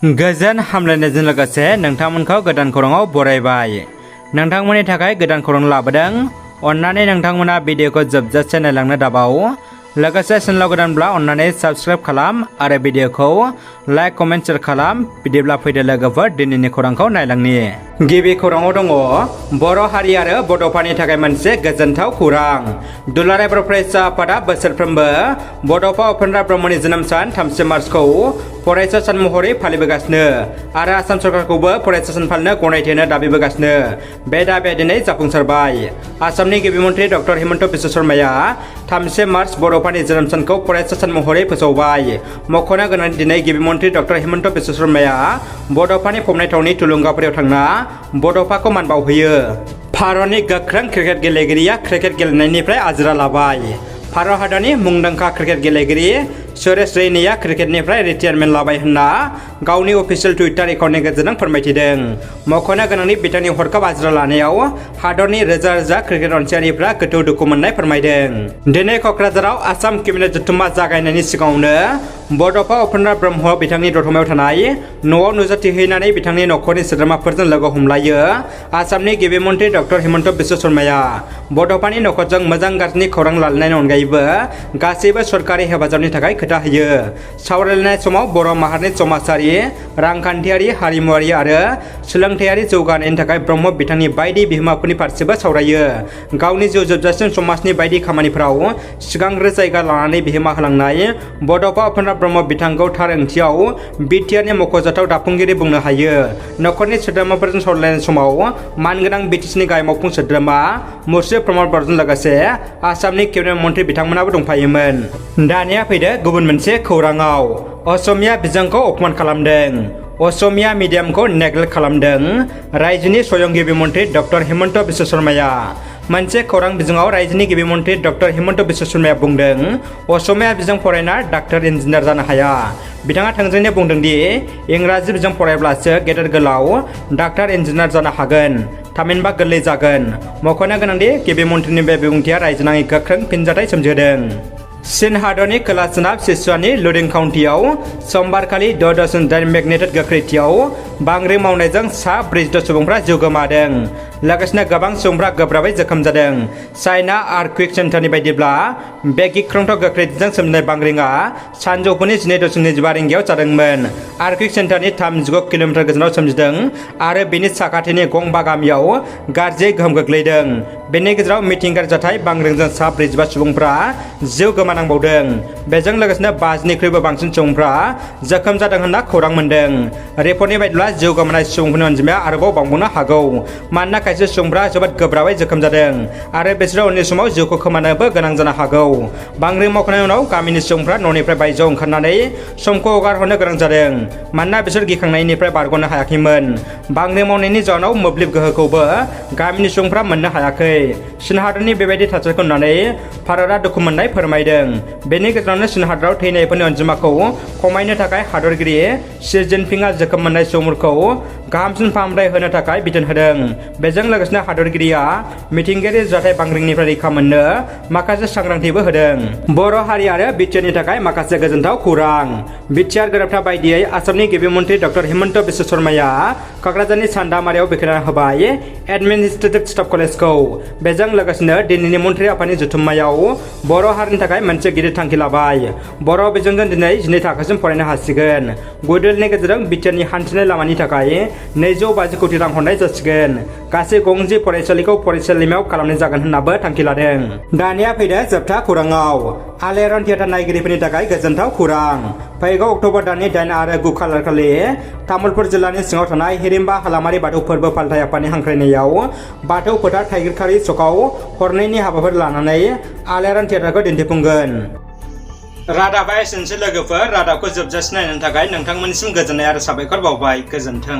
गोजोन हामलायनायजों लोगोसे नोंथांमोनखौ गोदान खौराङाव बरायबाय। नोंथांमोननि थाखाय गोदान खौरां लाबोदों। अन्नानै नोंथांमोना भिडिअखौ जोबजासे नायलांनो दाबाव। लोगोसे चेनेलाव गोदानब्ला अन्नानै साबस्क्राइब खालाम आरो भिडिअखौ लाइक कमेन्ट शेयार खालाम। बिदिब्ला फैदो लोगोफोर दिनैनि खौरांखौ नायलांनि। गिबि खौराङाव दङ बर' हारि आरो बड'फानि थाखाय मोनसे गोजोनथाव खौरां। दुलाराय बर' फरायसा आफादा बोसोरफ्रोमबो बड'फा उपेन्द्र ब्रह्मनि जोनोम सान 3 मार्चखौ फरायसा सान महरै फालिबोगासिनो आरो आसाम सरकारखौबो फरायसा सान फालिनो गनायथि होनो दाबिबोगासिनो। बे दाबिया दिनै जाफुंसारबाय। आसामनि गिबि मन्थ्रि डक्टर हिमन्त बिश्व शर्माया 3 मार्च बड'फानि जोनोम सानखौ फरायसा सान महरै फोसावबाय। मख'नो गोनां दिनै गिबि मन्थ्रि डक्टर हिमन्त बिश्व शर्माया बड'फानि फबनाय थावनि थुलुंगाफुरियाव थांना बड'फाखौ मान बावहोयो। भारतनि गोख्रों क्रिकेट गेलेगिरिया क्रिकेट गेलेनायनिफ्राय आजिरा लाबाय। भारत हादरनि मुंदांखा क्रिकेट गेलेगिरि सुरेश रैनाया क्रिकेटनिफ्राय रिटायारमेन्ट लाबाय होनना गावनि अफिसियेल टुइटार एकाउन्टनि गेजेरजों फोरमायथिदों। मख'नो गोनांनि बिथांनि हरखाब आजिरा लानायाव हादरनि रोजा रोजा क्रिकेट अनसायारिफ्रा गोथौ दुखु मोननाय फोरमायदों। दिनै क'क्राझाराव आसाम केबिनेट जथुम्मा जागायनायनि सिगाङावनो बड'फा उपेन्द्र ब्रह्म बिथांनि दतमायाव थानाय न'आव नुजाथिहैनानै बिथांनि न'खरनि सोद्रोमाफोरजों लोगो हमलायो। आसामनि गिबि मन्थ्रि डक्टर हिमन्त बिश्व शर्माया बड'फानि न'खरजों मोजां गाज्रिनि खौरां लालायनायनि अनगायैबो गासैबो सरकारि हेफाजाबनि थाखाय खोथा होयो। सावरायलायनाय समाव बर' माहारिनि समाजारि, रांखान्थियारि, हारिमुवारि आरो सोलोंथायारि जौगानायनि थाखाय ब्रह्म बिथांनि बायदि बिहोमाफोरनि फारसेबो सावरायो। गावनि जिउ जोबजासिम समाजनि बायदि खामानिफोराव सिगांग्रो जायगा लानानै बिहोमा होलांनाय बड'फा उपेन्द्र ब्रह्म बिथांखौ थार ओंथियाव बिटिआरनि मख'जाथाव दाफुंगिरि बुंनो हायो। न'खरनि सोद्रोमाफोरजों सावरायलायनाय समाव मानगोनां बिटिसिनि गाहाय मावफुं सोद्रोमा मुस्रि प्रमद बर'जों लोगोसे आसामनि केबिनेट मन्थ्रि बिथांमोनाबो दंफायोमोन। दानिया फैदो गुबुन मोनसे खौराङाव। असमिया बिजोंखौ अपमान खालामदों। असमिया मिडियामखौ नेग्लेक्ट खालामदों रायजोनि स्वयं गिबि मन्थ्रि डक्टर हिमन्त बिश्व शर्माया। मोनसे खौरां बिजोङाव रायजोनि गिबि मन्थ्रि डक्टर हिमन्त बिश्व शर्माया बुंदों असमिया बिजों फरायना डाक्टर इन्जिनियार जानो हाया। बिथाङा थोंजोङै बुंदों दि इंराजि बिजों फरायब्लासो गेदेर गोलाव डाक्टर इन्जिनियार जानो हागोन, थामहिनबा गोरलै जागोन। मख'नो गोनांदि गिबि मन्थ्रिनि बे बिबुंथिया रायजोनाङै गोख्रों फिनजाथाय सोमजिहोदों। चीन हादरनि खोला सोनाब सिचुआननि लुडिं काउन्टियाव समबारखालि 6.9 मेगनेटेड गोख्रैथियाव बांग्रि मावनायजों सा 46 सुबुंफ्रा जिउ गोमादों। लोगोसेनो गोबां सुबुंफ्रा गोब्राबै जोखोम जादों। चाइना आर्थक्वेक सेन्टारनि बायदिब्ला बे गिख्रंथाव गोख्रैथिजों सोमजिनाय बांग्रिङा सानजौफुनि 12.25 रिंगायाव जादोंमोन। आर्थक्वेक सेन्टारनि 35 किल'मिटार गोजानाव सोमजिदों आरो बेनि साखाथिनि गंबा गामियाव गाज्रियै गोहोम गोग्लैदों। बेनि गेजेराव मिथिंगायारि जाथाय बांग्रिंजों सा 45 सुबुंफ्रा जिउ गोमानांबावदों। बेजों लोगोसेनो 50निख्रुइबो बांसिन सुबुंफ्रा जोखोम जादों होनना खौरां मोन्दों। रिपर्टनि बायदिब्ला जिउ गोमानाय सुबुंफोरनि अनजिमाया आरोबाव बांबावनो हागौ, मानोना खायसे सुबुंफ्रा जोबोद गोब्राबै जोखोम जादों आरो बिसोरो उननि समाव जिउखौ खोमानोबो गोनां जानो हागौ। बांग्रिं मावखांनायनि उनाव गामिनि सुबुंफ्रा न'निफ्राय बायजोआव ओंखारनानै समखौ हगारहरनो गोनां जादों, मानोना बिसोर गिखांनायनिफ्राय बारग'नो हायाखैमोन। बांग्रिं मावनायनि जाउनाव मोब्लिब गोहोखौबो गामिनि सुबुंफ्रा मोननो हायाखै। चीन हादरनि बेबायदि थासारिखौ नुनानै भारतआ दुखु मोननाय फोरमायदों। बेनि गेजेरावनो चीन हादराव थैनायफोरनि अनजिमाखौ खमायनो थाखाय हादरगिरि शी जिनपिंआ जोखोम मोननाय सुबुंफोरखौ गाहामसिन फाहामथाय होनो थाखाय बिथोन होदों। बेजों लोगोसेनो हादरगिरिया मिथिंगायारि जाथाय बांग्रिंनिफ्राय रैखा मोननो माखासे सांग्रांथिबो होदों। बर' हारि आरो बिटिआरनि थाखाय माखासे गोजोनथाव खौरां। बिटिआर गोरोबथा बायदियै आसामनि गिबि मन्थ्रि डक्टर हिमन्त बिश्व शर्माया क'क्राझारनि सान्दामारियाव बेखेवना होबाय एडमिनिस्ट्रेटिभ स्टाफ कलेजखौ। बेजों लोगोसेनो दिनैनि मन्थ्रि आफादनि जथुम्मायाव बर' हारिनि थाखाय मोनसे गिदिर थांखि लाबाय। बर' बिजोंजों दिनै 12 थाखोसिम फरायनो हासिगोन। गुदिलनि गेजेरजों बिटिआरनि हान्थिनाय लामानि थाखाय 250 कोटि रां हरनाय जासिगोन। गासै 50 फरायसालिखौ फरायसालिमायाव खालामनाय जागोन होननाबो थांखि लादों। दानिया फैदो जोबथा खौराङाव। आलायारन थियेटार नायगिरिफोरनि थाखाय गोजोनथाव खौरां। फैगौ अक्ट'बर दाननि 8 आरो 9 खालारखालि तामुलपुर जिल्लानि सिङाव थानाय हिरिम्बा हालामारि बाथौ फोरबो फालिथाय आफादनि हांख्रायनायाव बाथौ फोथार थाइगिरखारि चकआव हरनैनि हाबाफारि लानानै आलायारन थियेटारखौ दिन्थिफुंगोन। रादाबा एसेनोसै लोगोफोर। रादाबखौ जोबजासिम नायनो थाखाय नोंथांमोननिसिम गोजोननाय आरो साबायखर बावबाय। गोजोन्थों।